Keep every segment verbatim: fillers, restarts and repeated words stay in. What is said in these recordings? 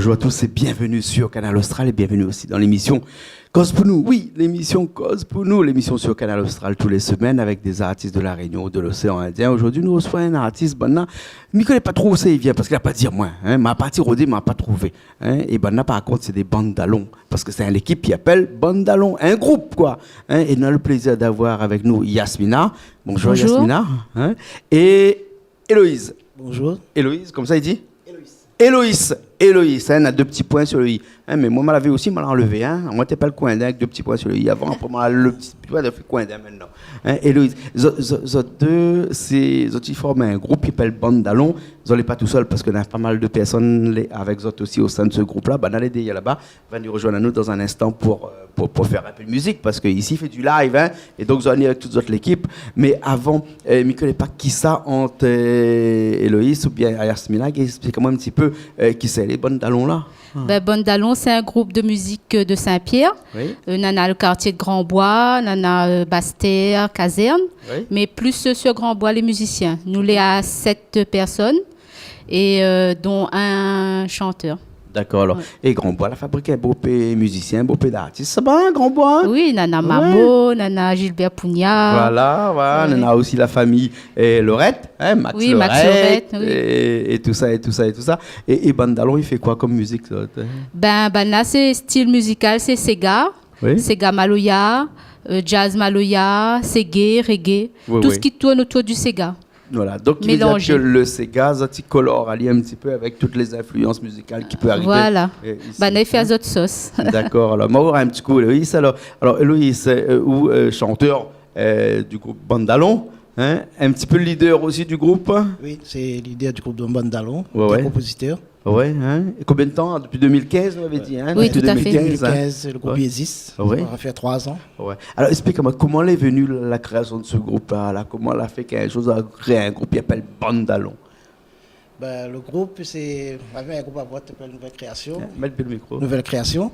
Bonjour à tous et bienvenue sur Kanal Austral et bienvenue aussi dans l'émission Koz pou nou. Oui, l'émission Koz pou nou, l'émission sur Kanal Austral tous les semaines avec des artistes de La Réunion ou de l'océan Indien. Aujourd'hui, nou resevwa in artis, banna, mi koné pa tro ousa i vien, parske la pa di amoin, in, ma parti rodé, ma pa trouvé, in. É banna, par kont, sé dé bann dalon, parske sé in lékip i apèl Bann Dalon, in group, koi, in. É nou na le plézir d'avoir avèk nou Yasmina. Bonjour. Bonjour. Yasmina, in. É Héloïse. Bonjour. Héloïse, konmsa i di ? Héloïse. Héloïse, Héloïse, in, na dé ti poin sur le i. In, mé moin, ma lavé osi, ma la anlevé, in. Moin té apèl Coindin avèk dé ti poin sur le i avan, apré, ma la le ti poin, la fé Coindin mintnan. In, Héloïse, zot, zot, zot dé, sé, zot i form in group i apèl Bann Dalon. Zot lé pa tousèl, parske na pa mal de pèrsone lé, avèk zot osi o sin de se group-la. Banna lé dèrièr laba, va vni rozoinn anou dan in instan pou, euh, pou, pou fé in pé de mizik, parske isi i fé du live, in, é donk zot i vien avèk tout zot lékip. Mé avan, euh, mi koné pa kisa ant, euh, Héloïse oubien Yasmina, ki ésplik amoin in ti pé, euh, kisa lé Bann Dalon la. Ah. Bin, Bann Dalon, sé in group de mizik, euh, de Saint-Pierre. Oui. Euh, nana le kartié de Grand-Bois, nana, euh, Basse-Terre, Caserne. Oui. Mé plis, euh, sur Grand-Bois, lé mizisien. Nou lé a sèt pèrsone. É, euh, don in shantèr. Dakor, alor. Ouais. É Grand-Bois la fabrik in bonpé mizisien, bonpé d'artis. Sa va, in, Grand-Bois, in ? Oui, nana Mamo, nana Gilbert Pougnard. Voilà, voilà. Ouais. Nana osi la fami, euh, Lorette, in, Max Lorette, oui. Oui, Max Lorette, é, é tousa, é tousa, é tousa. É, é Bann Dalon, i fé koi konm mizik, sa, in ? Bin, banna, sé stil mizikal, sé séga. Oui. Séga maloya, euh, jazz maloya, séga, reggae. Oui, oui. Tout sak i tourn otour du séga. Voilà, donk, i vé dir ke le séga, zot i kolor ali in ti pé avèk tout lé zinflians mizikal ki pé arivé, euh, isi, in. Voilà. Banna i fé a zot sos. Dakor, alor, ma oir in ti kou, Héloïse, alor. Alor, Héloïse, euh, ou, euh, shantèr, euh, du group Bann Dalon, in, in ti pé lidèr osi du group. Oui, sé lidèr du group de Bann Dalon, ouais, ouais, konpozitèr. Ouais, in. É konbien de tan ? Dopi deux mille quinze, nou lavé di, in ? Oui, tout à fait. Dopi deux mille quinze, in. Deux mille quinze, le group i égzis. Ouais. Sa va fé troi zan. Ouais. Alor, ésplik amoin, koman lé venu la kréasion de se group-la, la ? Koman la fé k'in zour zot la kréé in group i apèl Bann Dalon ? Bin, le group, sé, navé in group avan i apèl Nouvelle Création. In, mèt bien le mikro. Nouvelle Création.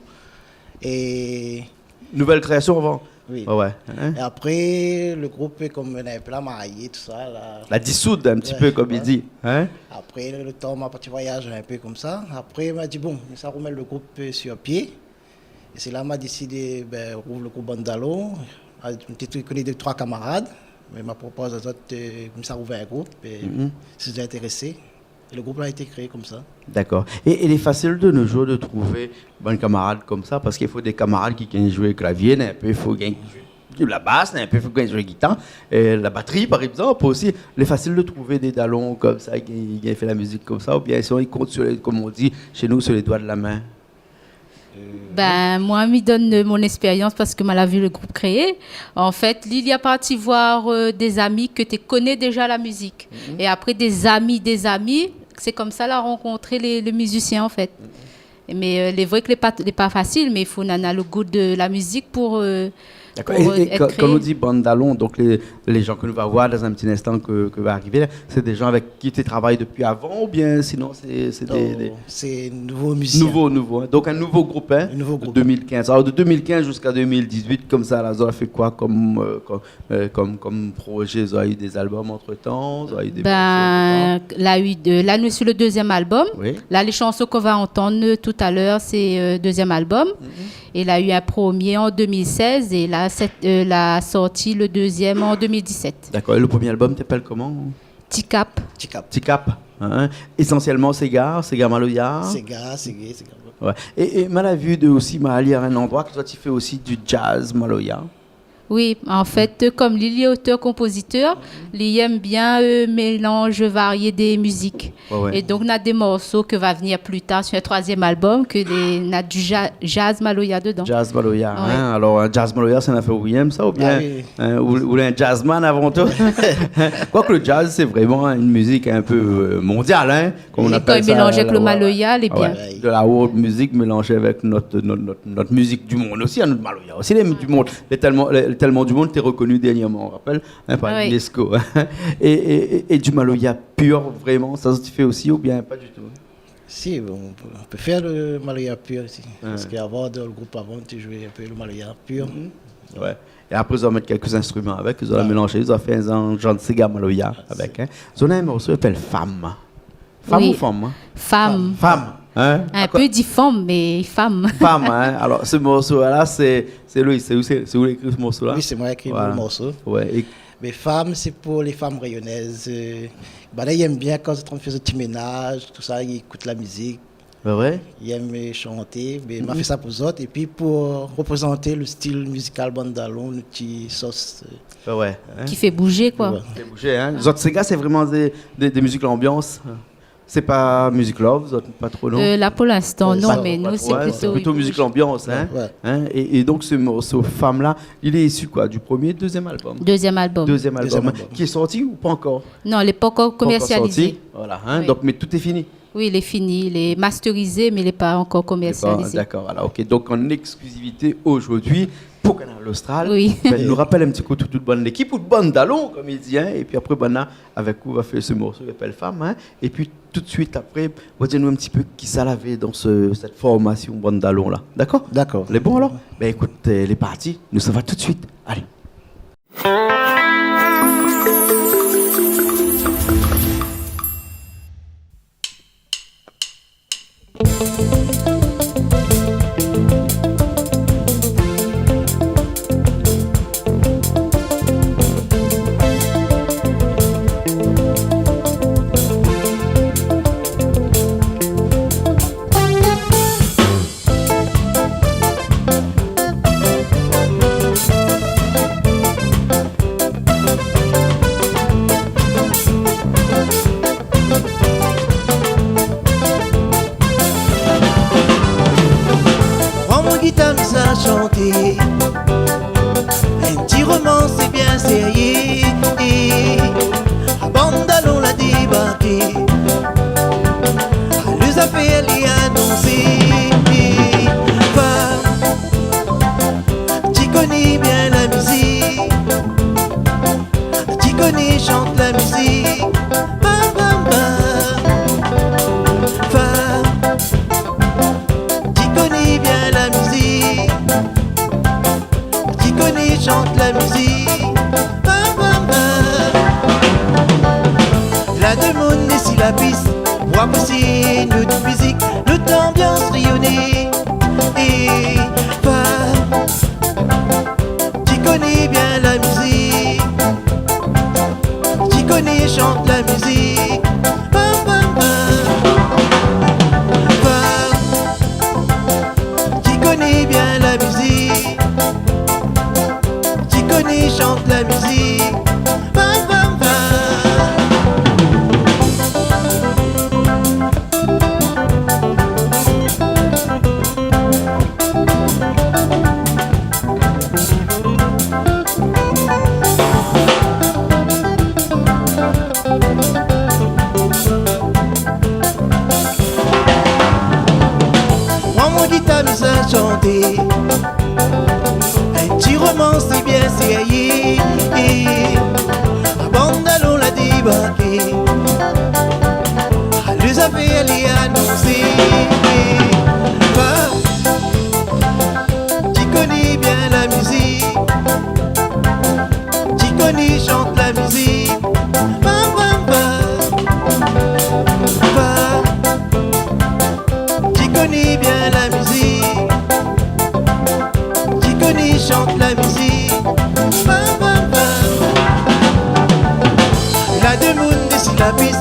É Nouvelle Création avan. Oui. Ouais, ouais. In ? É apré, le group, konm nou la marié, tousa, la... La disoud in ti pé, konm i di, in ? Ouais, ouais. Apré, le tan, ma parti voyaz in pé konmsa. Apré, ma di, bon, mi sa romèt le group, euh, sur pié. É sé la ma désidé, bin, rouv le group Bann Dalon. Ah, mi té koné dé troi kamarad, mé ma propoz azot, euh, konmsa, rouv in group, é si zot lé intérésé. É le group la été kréé konmsa. Dakor. É, é lé fasil de nos jours de trouv bann kamarad konmsa, parske i fo dé kamarad ki gingn zoué klavié, na in pé, i fo gingn zoué la bas, na in pé, i fo gingn zoué gitar, é la batri, par égzanp, osi. Lé fasil de trouv dé dalon konmsa, ki, ki fé la mizik konmsa, oubien sinon i kont sur lé, konm i di shé nou, sur lé doi de la min. Bin, moin, mi donn, euh, mon éspérians parske ma la vi le group kréé. An fèt, li, li la parti voir, euh, dé zami ke té koné déza la mizik. Mhm. É apré, dé zami, dé zami, sé konmsa la rankontré lé, lé mizisien, an fèt. Mhm. Mé, euh, lé vré ke lé pa, lé pa fasil, mé i fo nana le gou de la mizik pou, euh, Dakor. Pou, euh, èt kréé. É, é kan, kan nou di Bann Dalon, donk lé, lé zan ke nou va voir dan in ti instan ke, ke va arivé la, sé dé zan avèk ki té travay dopi avan, oubien sinon sé, sé dé, dé... Non, sé nouvo mizisien. Nouvo, nouvo, in. Donk in nouvo group, in, de deux mille quinze. In nouvo group. Alor, de deux mille quinze ziska deux mille dix-huit, konmsa, la, zot la fé koi konm, euh, konm, euh, konm, konm projé ? Zot la u dé albom antretan, zot la u dé morso antretan ? Bin, la u dé, la nou lé sur le dezièm albom. Oui. La, lé shanson k'ou va antann, euh, talèr, sé, euh, dezièm albom. Mhm. É la u in promié an deux mille seize, é la, sèt, euh, la sorti le dezièm an deux mille dix-sept. Dakor. É le promié albom té apèl koman ? Tikap. Tikap. Tikap, in. Ésansièlman séga, séga maloya. Séga, séga, séga. Ouais. É, é ma la vi de osi, ma la lir in androi ke zot i fé osi du jazz maloya. Oui, an fèt, euh, konm li, li lé otèr-konpozitèr, li èm bien, euh, mélanz varié dé mizik. Ouais, ouais. É donk, na dé morso ke va vnir pli tar sur in troizièm albom, ke lé, na du ja-, jazz maloya dedan. Jazz maloya, ouais, in. Alor, in jazz maloya, sé in nafèr ou i èm sa, oubien, ah oui, in, ou, ou lé in jazzman avan tou ? Koike le jazz, sé vréman in mizik in pé, euh, mondial, in. Konm nou apèl sa, mélanzé avèk le maloya, lé bien. Ouais, de la world music mélanzé avèk nout, nout, nout, nout mizik du monn osi, in, nout maloya osi, lé du monn. Lé tèlman, lé, tèlman du monn, té rekoni dèrnièrman, ou rapèl, in, par l'UNESCO. Ah oui. É, é, é, é du maloya pur, vréman, sa, zot i fé osi, oubien pa ditou ? Si, bon, nou pé, nou pé fé le maloya pur osi. Ah. Parske avan, dan le group avan, nou té zoué in pé le maloya pur. Mhm. Ouais. É apré, zot la mèt kèk instriman avèk, zot la mélanzé, zot la fé in zanr, zanr de séga maloya avèk, in. Zot na in morso i apèl Fam. Fam ou fanm, in ? Oui. Fam. Fam. In ? In pé di fanm, mé fanm. Fanm, in ? Alor, se morso-la, sé, sé Loïs, sé ou, sé, sé ou la ékri se morso-la ? Oui, sé moin la ékri le morso. Voilà. Ouais, é... Mé fanm, sé pou lé fanm rényonèz, eu, banna i èm bien kan zot i fé zot ti ménaz, tousa, i ékout la mizik. Sé vré ? I èm shanté, mé ma fé sa pou zot, épi pou reprézant le stil mizikal bann dalon, le ti sos, eu, in ? Ki fé bouzé, koi. Ouais. Ki fé bouzé, in ? Zot séga, sé vréman dé, dé, dé mizik lanbians. Sé pa mizik love, zot, pa tro, non ? Eu, la, pou linstan, non, mé nou, sé plito, sé plito mizik lanbians, in ? Ouais. In ? É, é donk, se morso Fanm la, li lé isi koi, du premié, dezièm albom ? Dezièm albom. Dezièm albom. Dezièm albom. Ki lé sorti ou pankor ? Non, li lé pankor komèrsializé. Pankor sorti, voilà, in ? Oui. Donk, mé tout lé fini ? Oui, li lé fini, li lé masterizé, mé li lé pa ankor komèrsializé. Li lé pa, dakor, voilà, OK. Donk, an éksklizivité zordi, pou Kanal Austral. Oui. Bin, nou rapèl in ti kou tout, tout bann lékip, tout bann dalon, konm i di, in, épi apré, banna avèk ou va fé se morso i apèl Fanm, in, épi tout suit apré, va dir anou in ti pé kisa lavé dan se, sèt formasion bann dalon la. Dakor ? Dakor. Lé bon alor ? Bin ékout, eu, lé parti, nou sava tout suit. Alé. Pran mon gitar, mi sa shanté. In ti romans bien sérié. Bann dalon la débarké. Lé zafèr lé anonsé. Fanm, ti koné bien la mizik. Ti koné shant la mizik. Bam, bam, bam. Fanm, ti koné bien la mizik. Ti koné shant la mizik. Bam, bam, bam. La demoun isi la pis pou aprésié nout mizik, nout lanbians rényoné. É fanm, ti koné bien la mizik. Ti koné shant la mizik. Bam, bam, bam. Fanm, ti koné bien la mizik. Ti koné shant la mizik. Bam, bam, bam. Pran mon gitar, mi sa shanté. In ti romans bien sérié. Bann dalon la débarké. Lé zafèr lé anonsé. Fanm, ti koné bien la mizik. Ti koné shant la mizik. Bam, bam, bam. Fanm, ti koné bien la mizik. Ti koné shant la mizik. Bam, bam, bam. La demoun isi la pis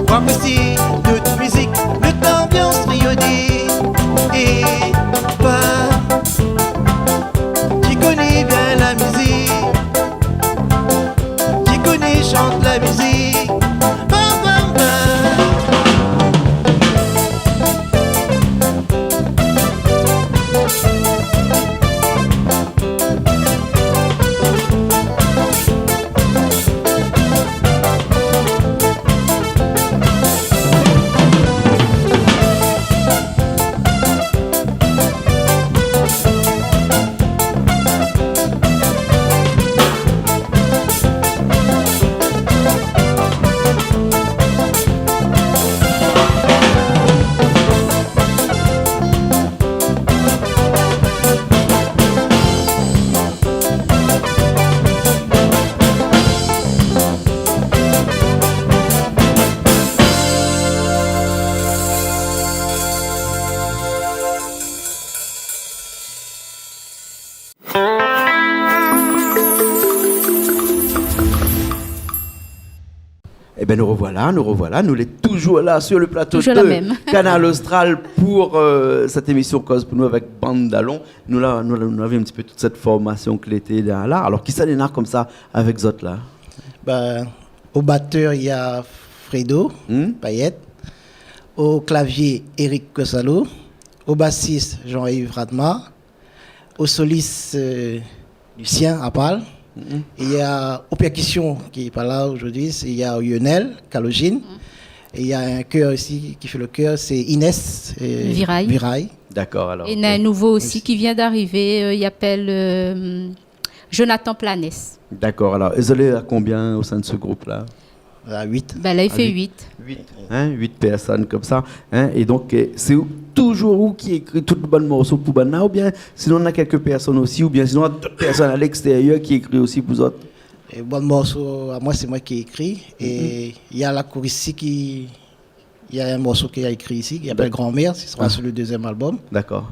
pou aprésié nout mizik, nout lanbians rényoné. É fanm, ti koné bien la mizik. Ti koné shant la mizik. Bam, bam, bam. Ében, nou rovoila, nou rovoila. Nou lé toujour la, sur le plato de Kanal Austral pou, euh, sèt émisyon Koz pou nou avèk Bann Dalon. Nou la, nou la, nou la vi in ti pé tout sèt formasion ke lété la, la. Alor, kisa néna konmsa avèk zot la ? Bin, o batèr, néna Fredo Payet. O klavié, Eric Kosalo. O basis, Jean-Yves Radma. O solis, euh, Lucien Apal. É néna o pèrkision ki lé pa la zordi, sé, néna Lionel Kalogine. É néna in kèr isi ki fé le kèr, sé Inès, euh, Viray. Viray. Dakor, alor. É néna in nouvo osi ki vien d'arivé, euh, i apèl, euh, Jonathan Planès. Dakor, alor. É zot lé a konbien o sin de se group la ? A uit. Bin la, i fé uit. Uit, in, uit pèrsone konmsa, in. É donk, euh, sé toujour ou ki ékri tout bann morso pou bann la, oubien sinon néna kèlk pèrsone osi, oubien sinon néna dot pèrsone a lékstérièr ki ékri osi pou zot ? É bann morso, amoin, sé moin ki ékri. É néna la kour isi ki, néna in morso ki la ékri isi, ki apèl Grand-Mère, sé sra sur le dezièm albom. Dakor.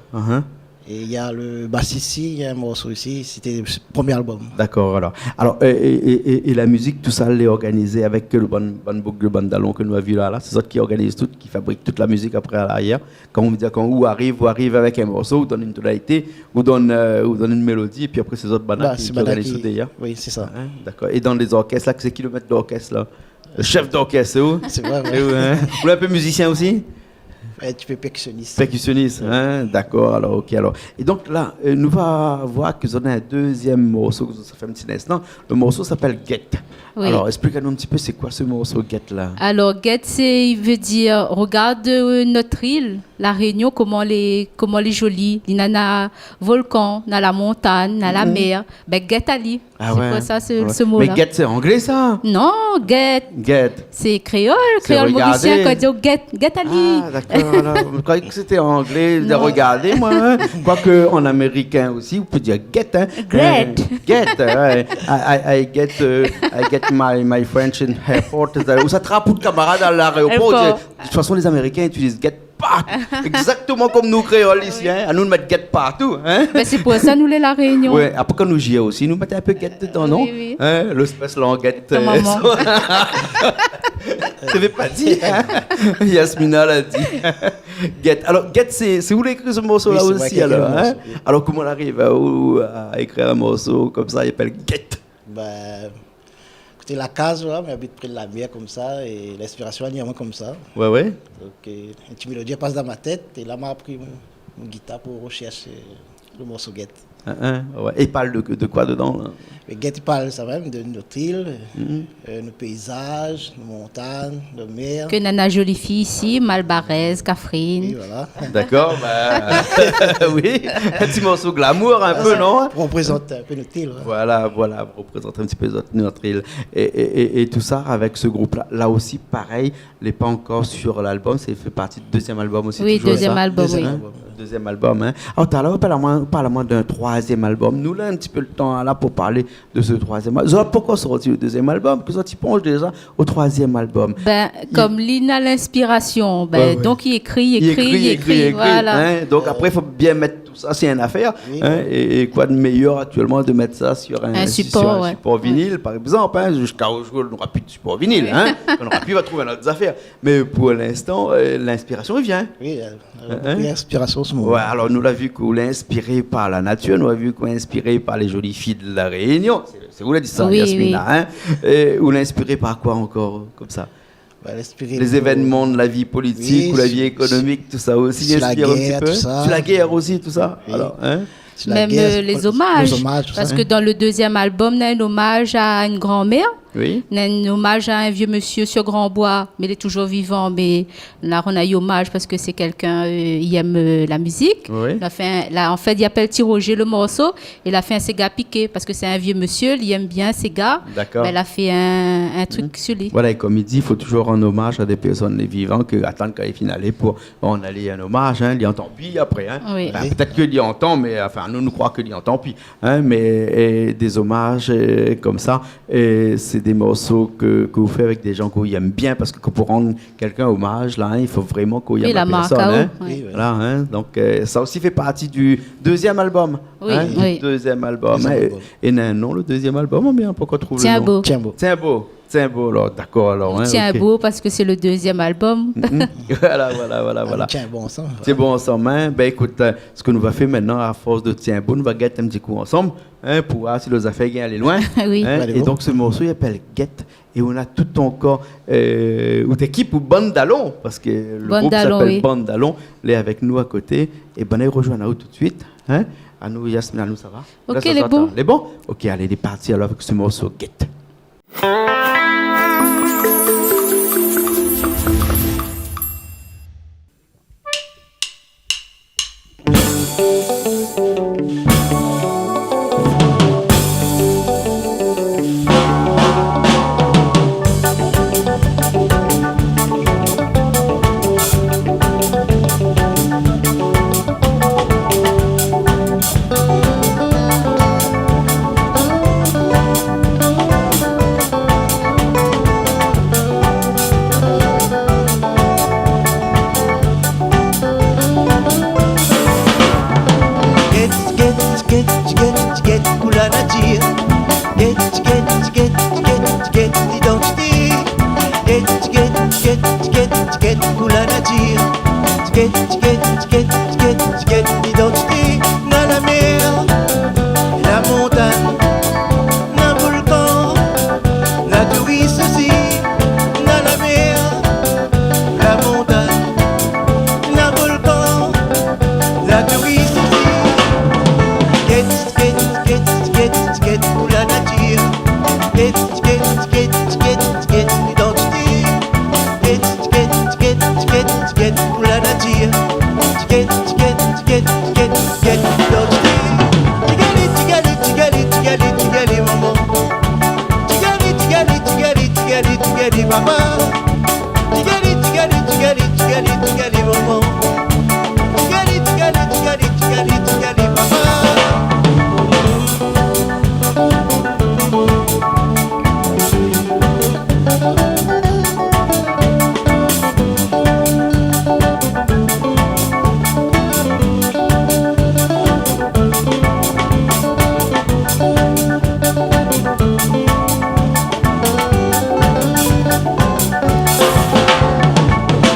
É néna le basis isi, néna in morso isi, sété le promié albom. Dakor, alor. Alor, é, é, é, é, é la mizik, tousa, lé organizé avèk le bann, bann boug, le Bann Dalon ke nou la vi la, la. Sé zot ki organiz tout, ki fabrik tout la mizik apré a laryèr. Kan ou di, kan ou ariv, ou ariv avèk in morso, ou donn in tonalité, ou donn, euh, ou donn in mélodi, épi apré, sé zot banna ki, ki organiz tout dèryèr. Oui, sé sa. In, dakor. É dan lé zorkès la, sé ki le mèt d'orkès la ? Le chèf d'orkès, sé ou ? Sé moin, oui. Sé ou, in ? Ou lé in pé mizisien osi ? In ti pé pèrkisionis. Pèrkisionis, in, dakor, alor, ok, alor. É donk la, euh, nou va voir ke zot néna in dezièm morso, ke zot sa fé in ti linstan. Le morso i apèl Guette. Oui. Alor, ésplik anou in ti pé, sé koi se morso Guette la ? Alor, Guette, sé, i vé dir, regard, euh, notre île, La Réunion, koman lé, koman lé zoli. Li néna volkan, néna la montagn, néna la mèr. Bin, guèt ali. Ah ouais. Sé koi sa, se, se mo la ? Mé guette, sé anglé sa ? Non, guette. Guette. Sé kréol, kréol morisien, kan i di guette, guette ali. Ah, dakor, alor. Mi kroiyé ke sété anglé, de regarder, moin, in. Koike an amérikin osi, ou pé dir guette, in. Guette. Euh, guette, ouais. I, I, I get, euh, I get my, my French in airport. Ou sa trap out kamarad a l'aéroport. Airport. De toute façon, les Américains utilisent guette partou. Exactement comme nous, créoles, ici, hein. Anou, nou mèt guette partou, hein. Ben, sé pou sa nou lé La Réunion. Ouais, apré, kan nou zoué osi, nou mèt in pé guette dedan, non ? Oui, oui. Hein, lespès languette, euh, té vé pa di, hein. Yasmina la di. Guette. Alor, guette, sé, sé ou la ékri se morso-la osi, alor, hein ? Oui, sé moin ki la ékri le morso, oui. Alor, koman ou la ariv, euh, ou, a ékri in morso konmsa, i apèl Guette ? Ben, koté la kaz, la, mi abit pré la mèr konmsa, é linspirasion la vni amoin konmsa. Ouais, ouais. Donk, euh, in ti mélodi la pas dan mon tèt, é la, ma pri mon, mon gitar pou rosèrsh, euh, le morso Guette. Hein, hein, ouais. É i parl de, de koi dedan, la ? Mé Guette, i parl sa mèm, de nout îl, euh, nout péizaz, nout montagn, nout mèr. Ke nana zoli fiy isi, Malbarèz, Kafrine. Oui, voilà. Dakor, ben, oui. In ti morso glamour, in pé, non ? Pou reprézant in pé nout îl, ouais. Voilà, voilà, pou reprézant in ti pé nout, nout îl. É, é, é, é tousa, avèk se group-la, la osi, parèy, lé pa ankor sur l'album, sé, i fé parti du dezièm album osi, oui, toujour, dezièm album, oui. Dezièm album, hein. Alor, talèr, parl amoin, parl amoin d'in troizièm album. Nou la in ti pé le tan, la, pou parl de se troizièm al-, zot la pankor sorti le dezièm album, ke zot i ponsh déza o troizièm album ? Ben, kom li na linspirasion, ben, donk i ékri, i ékri, i ékri, voilà. Hein. Donk apré, i fo bien mèt tousa, sé in afèr, hein, é, é koi de méyèr aktièlman de mèt sa sur in, sur in sipor, ouais, sipor vinil, par égzanp, hein, ziska o zour ou nora pi de sipor vinil, hein, kan nora pi, va trouv in lot zafèr. Mé pou linstan, euh, linspirasion i vien. Oui, euh, euh, bokou inspirasion an se moman. Ouais, alor nou la vi ke ou lé inspiré par la natir, nou la vi ke ou lé inspiré par lé zoli fiy de La Réunion. Sé, sé ou la di sa, Yasmina, hein ? Oui, oui. É ou lé inspiré par koi ankor, konmsa ? Lé zévénman de la vi politik ou la vi ékonomik, tousa osi, i inspir in ti pé. Sur la guerre, tousa. Oui. Alor, hein ? Mèm, euh, lé zomaz, parske dan le dezièm album, na in omaz a in granmèr. Oui. Na in omaz a in vié mésyé sur Grand Bois, mé li lé toujour vivan, mé la, nou rann ali omaz parske sé kèlkin, euh, i èm, euh, la mizik. Oui. La fé in, la, an fèt, i apèl Ti Roger le morso, é la fé in séga piké, parske sé in vié mésyé, li èm bien séga. Dakor. Ben, la fé in, in trik sur li. Voilà, é kom i di, i fo toujour rann omaz a dé pèrsone vivan, ke atann kan li fini alé pou rann ali in omaz, hein, li antan pi apré, hein. Oui. Enfin, pétèt ke li antan, mé, enfin, nou, nou kroi ke li antan pi. Hein, mé, é, dé zomaz, euh, konmsa, é sé dé morso ke, ke ou fé avèk dé jan ke ou èm bien, parske ke pou rann kèlkin omaz, la, hein, i fo vréman ke ou èm la pèrsone, hein. Oui, la mark aou, ouais. Voilà, hein. Donk, euh, sa osi i fé parti du dezièm album, hein, du dezièm album, hein. Oui, oui. É, é na in non, le dezièm album, oubien ou la pankor trouv le non ? Tienbo. Tienbo. Tienbo. Tienbo, alor, dakor, alor, in, OK. Tienbo, parske sé le dezièm album. Mm, mm. Voilà, voilà, voilà, voilà. Nou tienbo ansanm, voilà. Tienbo ansanm, in. Bin, ékout, eu, sak nou va fé mintnan, a fors de tienbo, nou va gèt in ti kou ansanm, in, pou oir si lo zafèr i gingn alé loin, in. Oui. Alé, bon. É donk, se morso i apèl Gèt. É ou na tout ankor, eu, out ékip, ou bann dalon, parske le group i apèl Bann Dalon, lé avèk nou a koté. É bin, i rozoinn aou tout suit, in. Anou, Yasmine, anou, sa va ? OK, lé bon. Lé bon ? OK, alé, lé parti alor avèk se morso Gèt. Gèt, gèt, gèt, gèt, gèt pou la natir. Gèt, gèt, gèt, gèt, gèt lidantité. Gèt, gèt, gèt, gèt, gèt pou la natir. Gèt, gèt, gèt, gèt, gèt lidantité. Na la mèr, la montagn, na volkan, na touris osi. Na la mèr, la montagn, na volkan, na touris osi. Gèt, gèt, gèt, gèt, gèt pou la natir. Gèt, gèt, gèt, gèt, gèt lidantité. Gèt, gèt, gèt, gèt, gèt pou la natir. Gèt, gèt, gèt, gèt, gèt lidantité. Tigalé, tigalé, tigalé, tigalé, tigalé, momon. Tigalé, tigalé, tigalé, tigalé, tigalé, papa. Tigalé, tigalé, tigalé, tigalé, tigalé, momon. Tigalé, tigalé, tigalé, tigalé, tigalé, papa.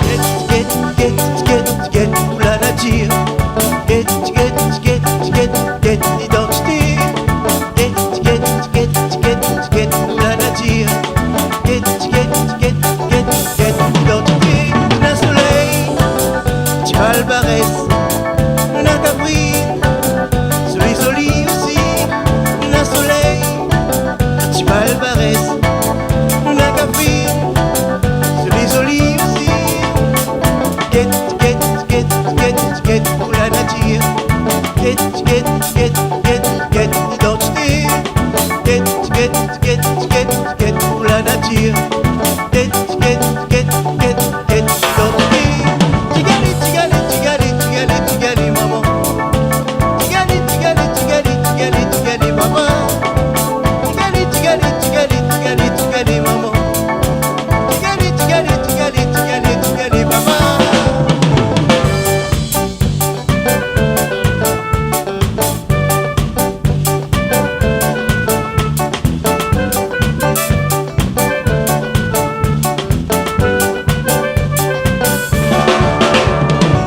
Gèt, gèt, gèt, gèt, gèt pou la natir. Gèt, gèt, gèt, gèt, gèt lidantité. Gèt, gèt, gèt, gèt, gèt pou la natir. Gèt, gèt, gèt, gèt, gèt lidantité. Na solèy, ti palmarès. Na Kafrine, zoli, zoli osi. Na solèy, ti palmarès. Na Kafrine, zoli, zoli osi. Gèt, gèt, gèt, gèt, gèt pou la natir. Gèt, gèt, gèt, gèt, gèt lidantité. Gèt, gèt, gèt, gèt, gèt pou la natir. Gèt, gèt, gèt, gèt, gèt lidantité. Tigalé, tigalé, tigalé, tigalé, tigalé, momon. Tigalé, tigalé, tigalé, tigalé, tigalé, papa. Tigalé, tigalé, tigalé, tigalé, tigalé, momon. Tigalé, tigalé, tigalé, tigalé, tigalé, papa.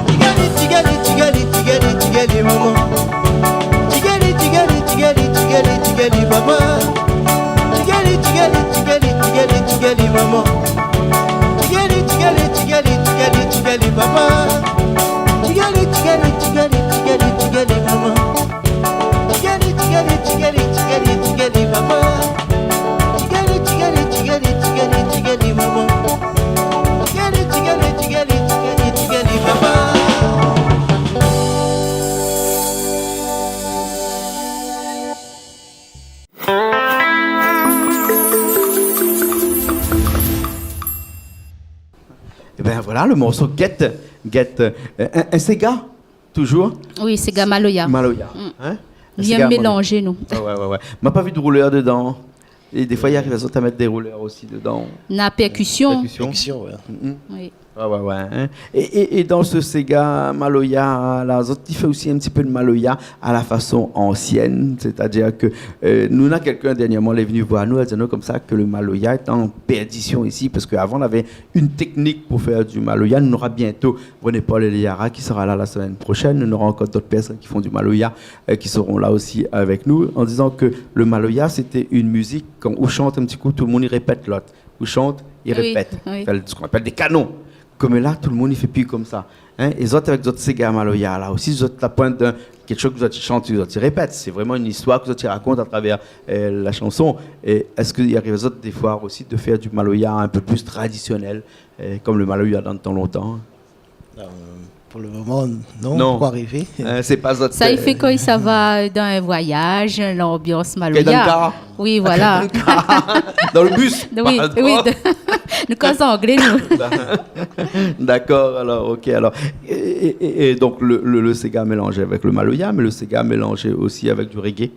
Tigalé, tigalé, tigalé, tigalé, tigalé, momon. Tigalé, tigalé, tigalé, tigalé, tigalé, papa. Tigalé, tigalé, tigalé, tigalé, tigalé, momon. Tigalé, tigalé, tigalé, tigalé, tigalé, papa. Tigalé, tigalé, tigalé, tigalé, tigalé, momon. Tigalé, tigalé, tigalé, tigalé, tigalé, papa. Tigalé, tigalé, tigalé, tigalé, tigalé, momon. Tigalé, tigalé, tigalé, tigalé, tigalé, papa. Ébin voilà, le morso Gèt, Gèt, eu, in, in séga, toujour. Oui, séga maloya. Maloya, in ? Bien mélanzé, nou. Sé séga maloya. A oué, oué, oué. Ma pa vi de roulèr dedan. É défoi, i ariv azot a mèt dé roulèr osi dedan. Na pèrkision. Pèrkision. Pèrkision, oué. Mm, mm. Oui. Ouais, ouais, ouais, hein. É, é, é dan se séga maloya la, zot i fé osi in ti pé de maloya a la fason ansièn, sétadir ke, euh, nou na kèlkin dèrnièrman lé vni voir nou, la di anou konmsa ke le maloya lé an pèrdision isi, parske avan navé in téknik pou fé du maloya. Nou nora bientôt René-Paul Eliara ki sera la la semèn proshèn. Nou nora ankor d'ot pèrsone ki fé du maloya, euh, ki sera la osi avèk nou, an dizan ke le maloya sété in mizik, kan ou shant in ti kou, tout le moun i répèt lot. Ou shant, i répèt. Oui, oui. Fé sak i apèl dé kanon. Koméla, tout le moun i fé pi konmsa. Hein ? É zot, avèk zot séga maloya la osi, zot la poin d'in kèlkshoz ke zot i shant, zot i répèt. Sé vréman in istoir ke zot i rakont a travèr, euh, la shanson. É èske i ariv azot défoi osi de fé du maloya in pé pli tradisionèl, euh, konm le maloya dan le tan lontan ? Euh, pou le moman, non, non. Pokor arivé. Hein, sé pa zot, sa i fé, euh, kan i sava dan in voiyaz, lanbians maloya. Ke dan le kar. Oui, voilà. Dan le bus, oui, pardon. Oui, de-, nou koz anglé, nou. Dakor, alor, OK, alor. É, é, é, é donk, le, le, le séga mélanzé avèk le maloya, mé le séga mélanzé osi avèk du reggae.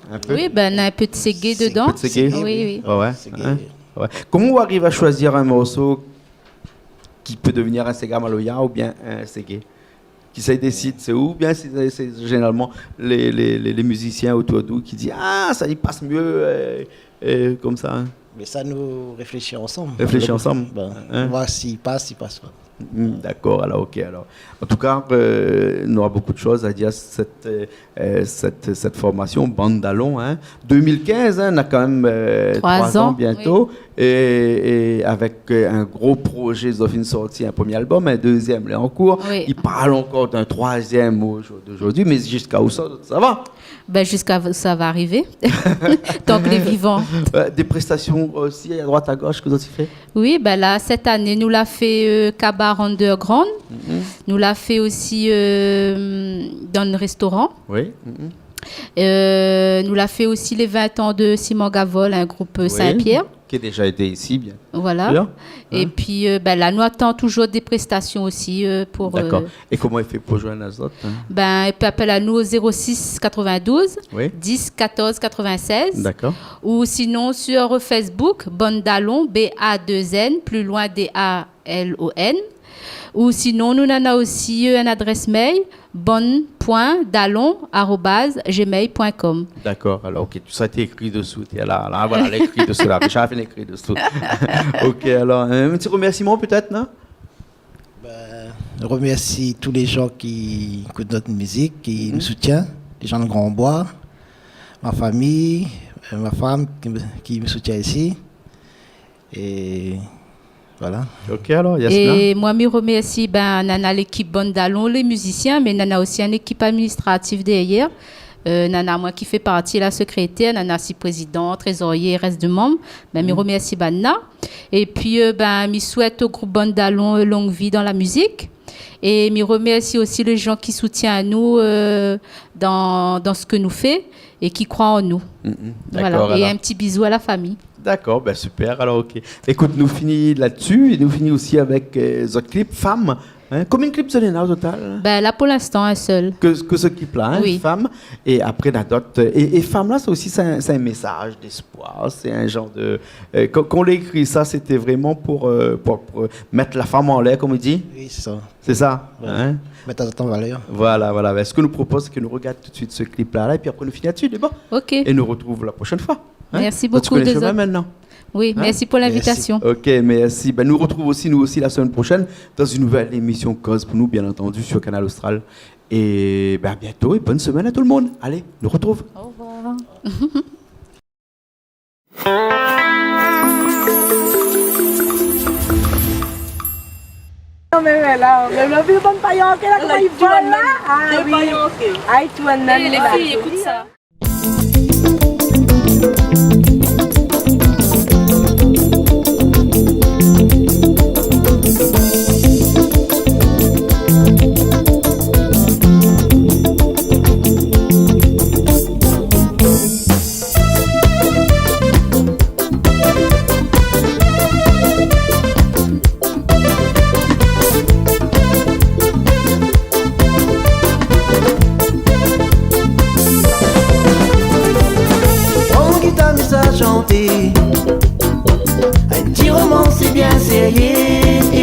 In pé ? Oui, bin, in pé de seggae dedan. In pé de seggae ? Oui, oui. Ouais, ouais. Seggae. Hein ? Ouais. Koman ou ariv a shoizi in morso ki pé devnir in séga maloya oubien in seggae ? Kisa i désid, sé ou, oubien sé, sé zénéralman lé, lé, lé, lé mizisien otour de ou ki di, ah, sa i pas myé, euh, euh, konmsa, hein ? Mé sa, nou réfléshi ansanm. Réfléshi ansanm. Bin, hein ? Voir si i pas, si i pas pa. Hmm, dakor, alor, OK, alor. An tou ka, euh, nou nora bonpé de shoz a dir sèt, euh, euh, sèt, sèt formasion, Bann Dalon, hein. Deux mille quinze, hein, na kan mèm, euh, troi zan bientôt. Troi zan, oui. É, é avèk, euh, in gro projé, zot la fine sorti in promié album, in dézièm lé an kour. Oui. I parl ankor d'in troizièm o zour d'ozordi, mé ziska ousa, sa va ? Bin, ziska ousa va arivé. Tank lé vivan. Ouais, dé prestasion osi a droit a gosh ke zot i fé ? Oui, bin la, sèt ané, nou la fé, euh, Kabar Underground. Mhm. Nou la fé osi, euh, dan in réstoran. Oui. Mhm. Euh, nou la fé osi lé vin an de Simon Gavol, in group, euh, Saint-Pierre. Oui, ki la déza été isi, bien. Voilà. Bien. É pi, euh, bin la, nou atann touzour dé prestasion osi, euh, pou, euh... Dakor. É koman i fé pou zoinn azot, hein ? Bin, i pé apèl anou o zéro six quatre-vingt-douze, oui, dix quatorze quatre-vingt-seize. Dakor. Ou sinon sur Facebook, Bann Dalon, B A deux N, plus loin D A L O N. Ou sinon, nou nana osi, euh, in adrès mail, bann point dalon arobase gmail point com. Dakor, alor, OK, tout sa lété ékri desou, té la, la, voilà, lété ékri desou, la, Richard la fine ékri desou. OK, alor, in ti remèrsiman pétèt, non ? Bin, remèrsi tout lé jan ki ékout nout mizik, ki... Mhm. Soutien, lé jan de Grand Bois, ma fami, euh, ma fanm ki, ki soutien isi. É voilà. OK, alor, Yasmina ? É moin, mi remèrsi, bin, nana lékip Bann Dalon, lé mizisien, mé nana osi in ékip administratif dèrièr. Euh, nana moin ki fé parti, la sékrétèr, nana osi prézidan, trézorié, rès de manm. Bin, mi remèrsi banna. É pi, euh, bin, mi souèt o group Bann Dalon, euh, long vi dan la mizik. É mi remèrsi osi lé jan ki soutien anou, euh, dan, dan sak nou fé é ki kroi an nou. Mhm. Voilà. Dakor, alor. É in ti bizou a la fami. Dakor, bin, super, alor, OK. Ékout, nou fini la-dsi, é nou fini osi avèk, euh, zot klip, Fanm. Hein, konbien klip zot néna o total ? Bin, la, pou linstan, in sèl. Ke, ke se klip-la, hein, oui. Fanm. É apré, na d'ot, euh, é, é Fanm la, sé osi, sé in, sé in mésaz d'éspoir, sé in janr de, euh, kan, kan ou la ékri sa, sété vréman pou, euh, pou, pou mèt la fanm anlèr, konm i di ? Oui, sé sa. Sé sa, hein ? Ouais. Mèt azot an valèr. Voilà, voilà. Bin, sak nou propoz, sé ke nou rogard tout de suit se klip-la, la, é pi apré, nou fini la-dsi, d'abor. OK. É nou artrouv la proshèn foi. Hein ? Mèrsi bonpé. Zot i koné le shomin mintnan. Oui, hein ? Mèrsi pou linvitasion. Mèrsi. OK, mèrsi. Bin, nou artrouv osi, nou osi, la semèn proshèn, dan in nouvèl émision Koz pou nou, bien antandi, sur Kanal Austral. É, bin, à bientôt é bone semèn a tout le moun. Alé, nou artrouv. Au revoir. Non, mé la, mé la, vi bann payanké la, koman i vol la ? Ah oui. Ay, tou in... É, lé fiy, ékout sa. Pran gitar, mi sa shanté. In ti romans bien sérié.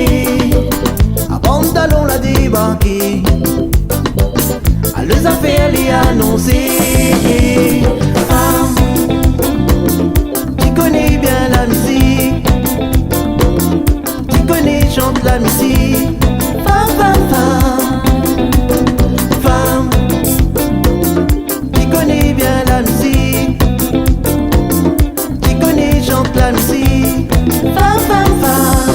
Dalon la débarké. Alé, zafèr lé anonsé. Fanm ki koné bien la mizik, ki koné shant la mizik. Fanm, fanm, fanm. Fanm ki koné bien la mizik, ki koné shant la mizik. Fanm, fanm, fanm.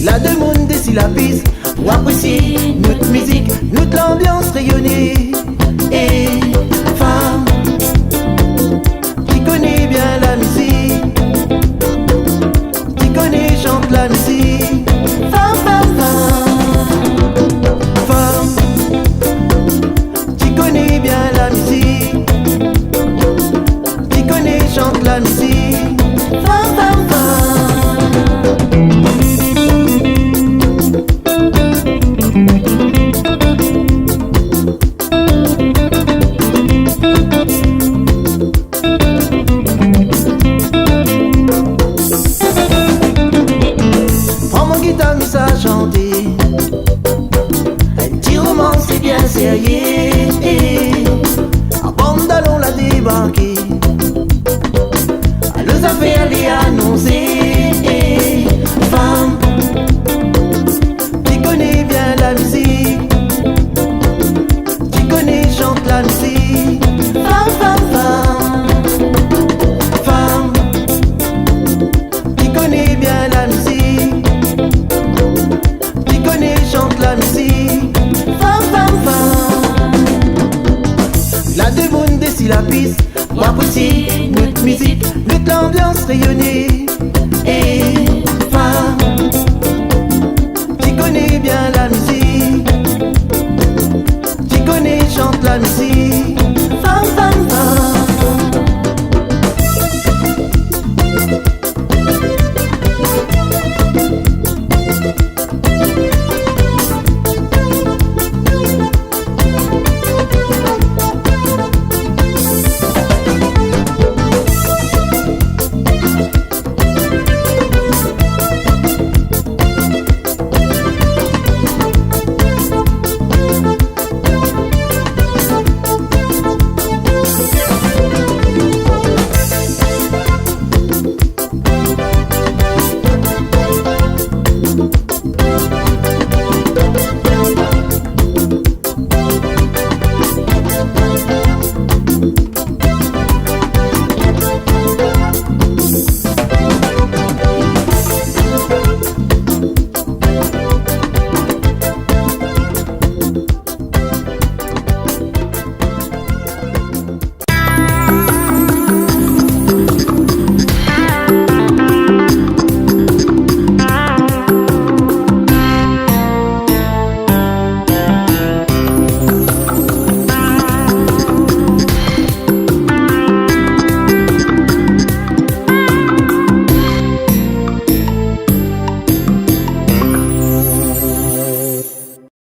La demoun dési la pis pou aprésié nout mizik, nout lanbians rényoné. É fanm ki koné bien la mizik, ki koné shant la mizik. Fanm, fanm, fanm. Fanm ki koné bien la mizik, ki koné shant la mizik. Fanm, fanm, fanm. Pran mon gitar, mi sa shanté in ti romans bien sérié. Bann dalon la débarké. Alé, zafèr lé anonsé. Fanm ki koné bien la mizik, ki koné shant la mizik. Fanm, fanm, fanm. Fanm ki koné bien la mizik, ki koné shant la mizik. Fanm, fanm, fanm. La demoun dési la pis pou aprésié nout mizik, nout lanbians rényoné. É fanm ki koné bien la mizik, ki koné shant la mizik.